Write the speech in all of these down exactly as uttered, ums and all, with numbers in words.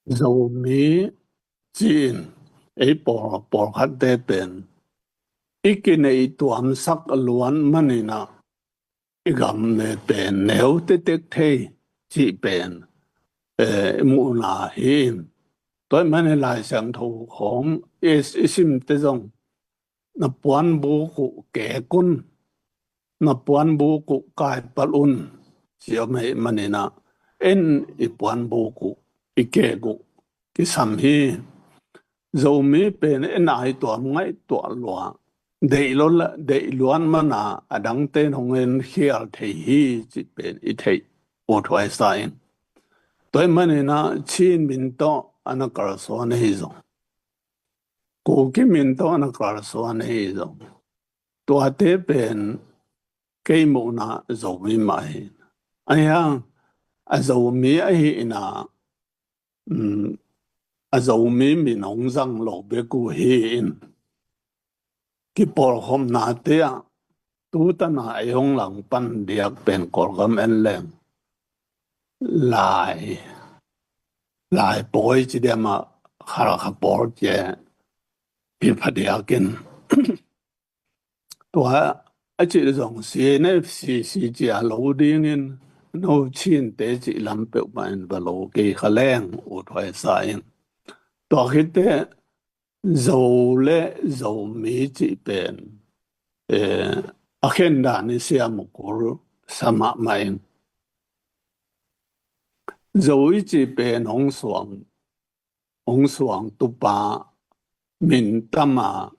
Zomi ci-in ei pawl, pawlkhatte pen i kineih tuamsak luan maninah i gam le pen neu tetek thei cih pen, eh, i muhna hi in. Tua ahih manin Lai Siangtho khawng i, i simte zong na puanbuk uh kek un, na puanbuk uh kaipalh un ci om ahih maninah en i puanbuk uh i kek uh kisam hi. Zomi pen en ai tuam ngaihtuah lua, deih lo la, deih luan mana a dangte in hong en khial thei hi cih pen i theih uh thuaisa in. Tua ahih maninah Chin min tawh a na kalsuan ahi zong, Kuki min tawh a na kalsuan ahi zong, tuate pen kei muhna Zomi mah hi. Ahi hang a Zomi ahihna, um, a Zomi min hong zang lo bek uh hi in, kipawlkhopnate ah tutana ei hong langpan diak pen Kawlgam en leng Lai, Lai pawi ci diam ah Khalkha pawl ci hi phadiak in. Tua a cih zong C N F C C ci a lo dingin no Chinte cih lam peuhmah in va lo kei kha leng uh thuaisa in. Tua khitteh Zo le Zomi cih pen, eh, a khen dan i siam uh kul sa mahmah in. Zo i cih pen hong suang, hong suang tupa min tama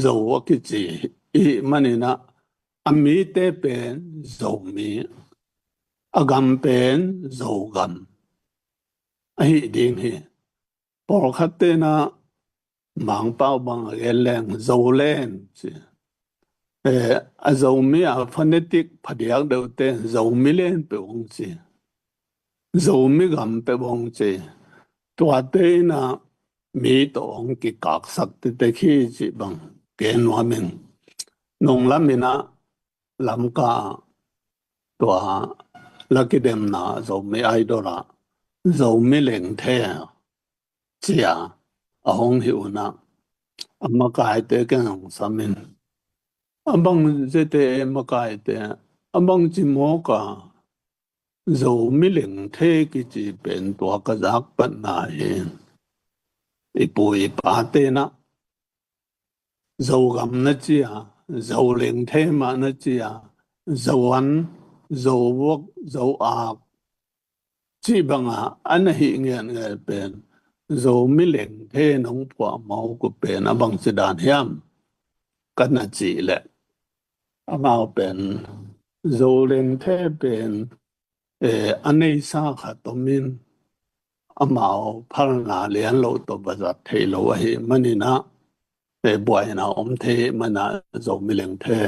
Zo a kici i hih maninah a mite pen Zomi, a gam pen Zogam ahi ding hi. Pawlkhat tenah Mangpau bang a gen leng Zolen ci. Eh, a Zomi a phonetic phadiak deuhte Zomi len peuh hong ci. Zomi gam peuh hong ci. Tuate inah mi tawh hong kikaksak tetek hi cih bang gen nuam ing. Nunglam inah Lamka tua la kidemna Zomi Idol ah Zomi Lengthe cia a hong hih unah a makaite keng hong sam in. A bang zete makaite, a bang ci mawk a, Zomi Lengthe kici pen tua ka zak patna hi. I pu i pa tenah Zogam na cia, Zolengthe mah na cia, Zoan, Zovok, Zoak cih banga a na hih ngiatngiat pen Zomi Lengthe nong phuah mawk uh pen a bangci dan hiam ka na cih leh, amau pen Zolengthe pen, eh, a neisa khat om in amau phalna lian lo tawh va zat theih lo ahih maninah, eh, buaina om thei mana Zomi Lengthe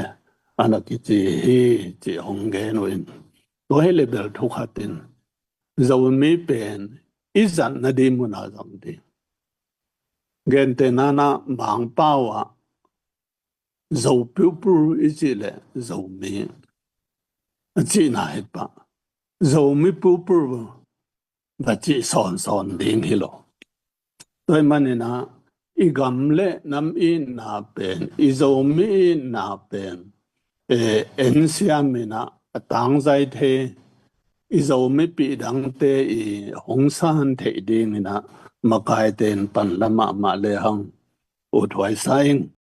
a na kici hi cih hong gen uh in. Tua hi le bel thu khat in Zomi pen i zat nading muna zang ding. Gentehna inah Mangpau ah Zo pupur i cih leh Zomi a cihna hi pah. Zomi pupur va cih sawnsawn ding hi lo. Tua ahih maninah i gam le nam itna pen, i Zomi itna pen, eh, en siam inah a tangzai thei, i Zomi pih dangte i hong san theih ding inah makaite in pan la mahmah lehang uh thuaisa ing.